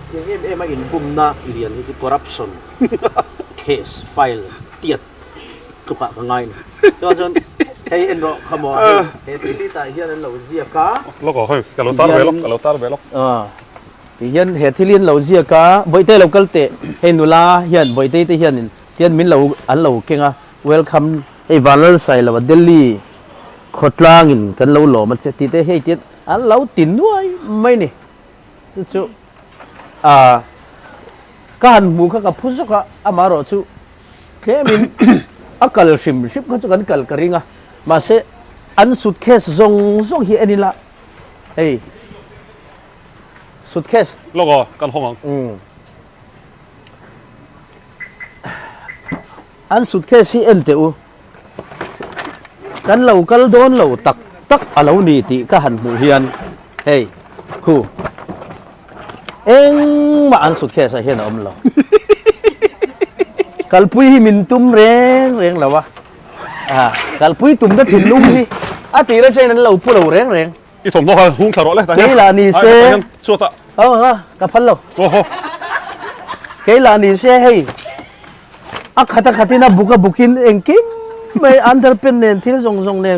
Tiang em em a inbumna lian hi chu corruption case file tiat tlukah ka ngai ni. Chuan chuan hei en rawh kha maw hei he thil hi tah hian an lo ziak a. Lawk aw hei ka lo tar ve lawk ka lo tar ve lawk. Ti hian he thil hi an lo ziak a, Bawihte lo kal teh hei nula hian Bawihtei te hianin tian min lo an lo keng a welcome hei Vanlalsailova Delhi khawtlangin kan lo lawm a che tih te hei tian an lo ti nuai mai ni. Chu chu a ka han hmu kha ka phu zawk a, amaherawh chu tlemin a kal hrim hrim kha chu kan kal ka ring a, mahse an suitcase zawng zawng hi en ila hei suitcase. Lawk aw, kan hawng ang. Umm. An suitcase hi en teh u, kan lo kal dawn lo tak tak a lo ni tih ka han hmuh hian hei khu engmah an suitcase ah hian a awm lo. Kalpui hi min tum reng reng lo a, kalpui tumna thinlung hi a tir atangin an lo pu lo reng reng. I thawmhnaw kha hung thla rawh le tah hian. Kei lah ni se. Tah hian chhuat ah. Aw a ka phal lo. Aw haw. Kei lah ni se hei a khat a khat in a buk a buk in engkim mai underpant nen thil zawng zawng nen.